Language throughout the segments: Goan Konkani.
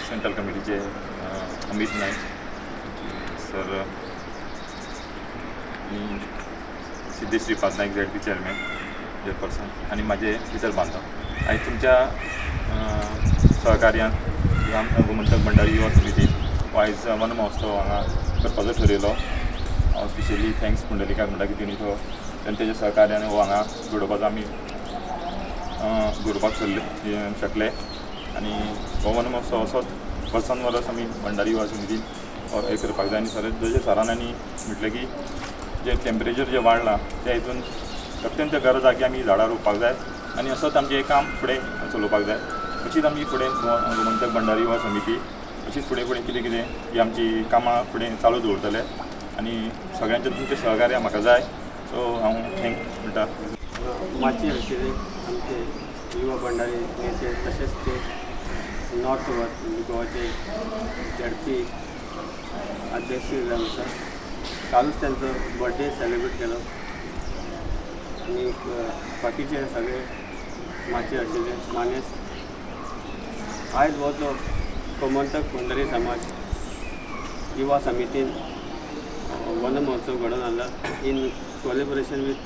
सेंट्रल कमिटीचे अमीत नायक सर आनी Siddhesh Shripad Naik, ZP chairman, chairperson आनी म्हाजे इतर बांधव, आयज तुमच्या सहकार्यान गोमंतक भंडारी युवा समिती हो आयज वन महोत्सव हांगा करपाचो ठरयलो. हांव स्पेशली thanks पुंडलिकाक म्हणटा की तेणी तो तेच्या सहकार्यान हो हांगा घडोवपाचो आमी घडोवपाक ठरले शकले. आनी हो वन महोत्सव असोच वर्सान वर्स आमी भंडारी युवा समितीन हें करपाक जाय. आनी सर, जशें सरान आनी म्हटलें की जें टेम्परेचर जें वाडलां, त्या हितून अत्यंत गरज आहा की आमी झाडां रोवपाक जाय आनी असोच आमचें हें काम फुडें चलोवपाक जाय. अशीच आमी फुडें गोमंतक भंडारी युवा समिती अशीच फुडें फुडें कितें कितें ही आमची कामां फुडें चालू दवरतले आनी सगळ्यांचें तुमचें सहकार्य म्हाका जाय. सो हांव thank म्हणटा. माचयेर आशिल्ले आमचे युवा भंडारी नेते, तशेंच ते नॉर्थ गोवा गोवाचे झेडपी अध्यक्ष जावन आसा, कालूच तांचो बर्थडे सेलिब्रेट केलो. आनी बाकीचे सगळे माचयेर आशिल्ले मानेस्त, आयज हो जो गोमंतक भंडारी समाज युवा समितीन वन महोत्सव घडोवन हाडला in collaboration with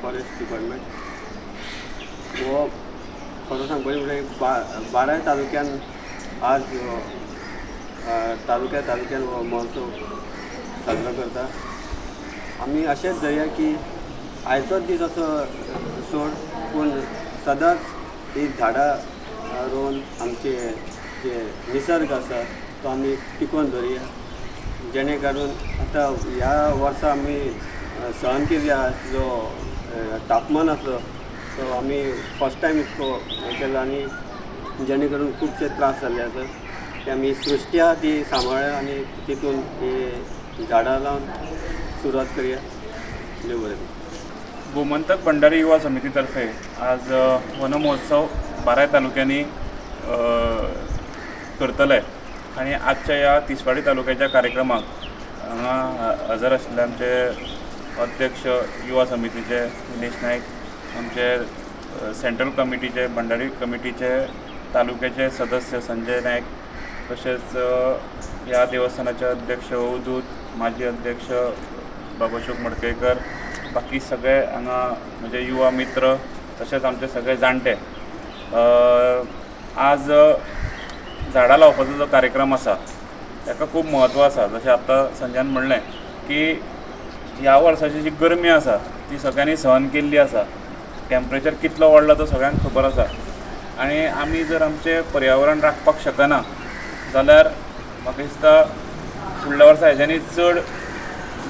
forest department, हो खरो सांगपाचें म्हणल्यार बाराय तालुक्यान आज तालुक्या तालुक्यान हो महोत्सव साजरो करता. आमी अशेंच धरया की आयचोच दीस असो सोड, पूण सदांच ही झाडां रोवन आमचे जे निसर्ग आसा तो आमी टिकोवन दवरुया, जेणे करून आतां ह्या वर्सा आमी सहन केल्ली आहा, जो तापमान आसलो तो आमी फर्स्ट टायम इतको हें केलो आनी जेणे करून खुबशे त्रास जाल्ले आसा, ते आमी सृश्टी आहा ती सांबाळया आनी तितून ही झाडां लावन सुरवात करया. देव बरें करूं. गोमंतक भंडारी युवा समितीतर्फे आज वनमहोत्सव बाराय तालुक्यांनी करतले आनी आजच्या ह्या तिसवाडी तालुक्याच्या कार्यक्रमाक हांगा हजर आशिल्ले आमचे अध्यक्ष युवा समितीचे निलेश नायक, आमचे सेंट्रल कमिटीचे, भंडारी कमिटीचे तालुक्याचे सदस्य संजय नायक, तशेंच ह्या देवस्थानाचे अध्यक्ष अवधूत, माजी अध्यक्ष बाबा अशोक मडकयकर, बाकी सगळे हांगा म्हणजे युवा मित्र, तशेंच आमचे सगळे जाणटे, आज झाडां लावपाचो जो कार्यक्रम आसा ताका खूब म्हत्व आसा. जशें आतां संजयान म्हणलें की ह्या वर्साची जी गरमी आसा ती सगळ्यांनी सहन केल्ली आसा. टेम्परेचर कितलो वाडला तो सगळ्यांक खबर आसा. आनी आमी जर आमचें पर्यावरण राखपाक शकना जाल्यार म्हाका दिसता फुडल्या वर्सा हेज्यानी चड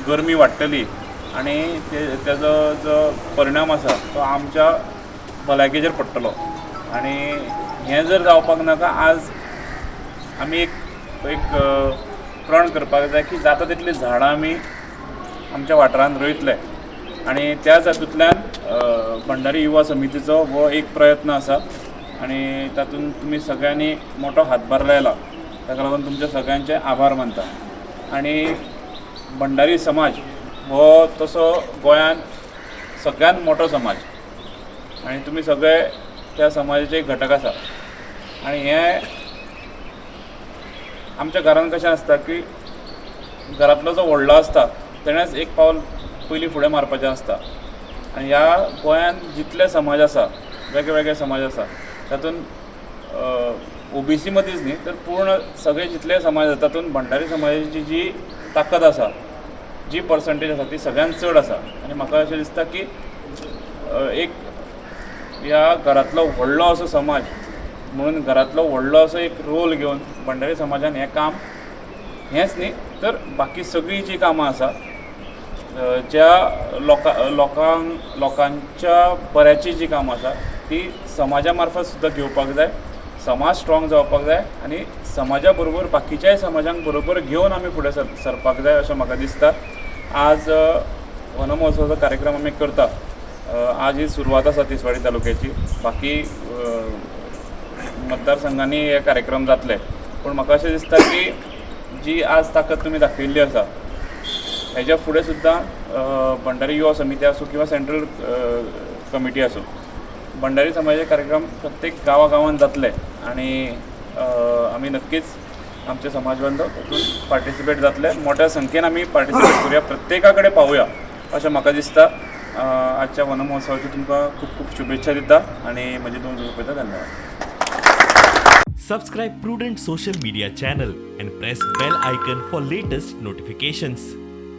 गरमी वाडटली आनी ते तेजो जो परिणाम आसा तो आमच्या भलायकेचेर पडटलो. आनी हें जर जावपाक नाका, आज आमी एक एक प्रण करपाक जाय की जाता तितलीं झाडां आमी आमच्या वाठारांत रोयतले. आनी त्याच हातूंतल्यान भंडारी युवा समितीचो हो एक प्रयत्न आसा आनी तातूंत तुमी सगळ्यांनी मोठो हातभार लायला, ताका लागून तुमच्या सगळ्यांचे आभार मानता. आनी भंडारी समाज हो तसो गोंयांत सगळ्यांत मोठो समाज आनी तुमी सगळे त्या समाजाचे एक घटक आसा. आनी हें आमच्या घरान कशें आसता की घरांतलो जो व्हडलो आसता तेणेच एक पावल पयलीं फुडें मारपाचें आसता. आनी ह्या गोंयांत जितले समाज आसा, वेगळे वेगळे समाज आसा, तातूंत ओबीसी मदींच न्ही तर पूर्ण सगळे जितले समाज आसा, तातूंत भंडारी समाजाची जी ताकद आसा, जी पर्संटेज आसा, ती सगळ्यांत चड आसा. आनी म्हाका अशें दिसता की एक ह्या घरांतलो व्हडलो असो समाज म्हणून घरांतलो व्हडलो असो एक रोल घेवन भंडारी समाजान हें काम, हेंच न्ही तर बाकी सगळीं जीं कामां आसा, ज्या लोकां लोकांच्या बऱ्याचीं जीं कामां आसा ती समाजा मार्फत सुद्दां घेवपाक जाय. समाज स्ट्रॉंग जावपाक जाय आनी समाजा बरोबर बाकीच्याय समाजांक बरोबर घेवन आमी फुडें सरपाक जाय अशें म्हाका दिसता. आज वनमहोत्सवाचो कार्यक्रम आमी करता. आज ही सुरवात आसा तिसवाडी तालुक्याची. बाकी मतदारसंघांनी हे कार्यक्रम जातले, पूण म्हाका अशें दिसता की जी आज ताकद तुमी दाखयल्ली आसा, हेज्या फुडें सुद्दां भंडारी युवा समिती आसूं किंवा सेंट्रल कमिटी आसूं, भंडारी समाजाचे कार्यक्रम प्रत्येक गांवा गांवांत जातले. आनी आमी नक्कीच आमचे समाज बांधव तातूंत पार्टिसिपेट जातले. मोठ्या संख्येन आमी पार्टिसिपेट करुया, प्रत्येका कडेन पावया अशें म्हाका दिसता. आजच्या वनमहोत्सवाची तुमकां खूब खूब शुभेच्छा दिता आनी म्हजी दोन रुपया. धन्यवाद. Subscribe Prudent Social Media channel and press bell icon for latest notifications.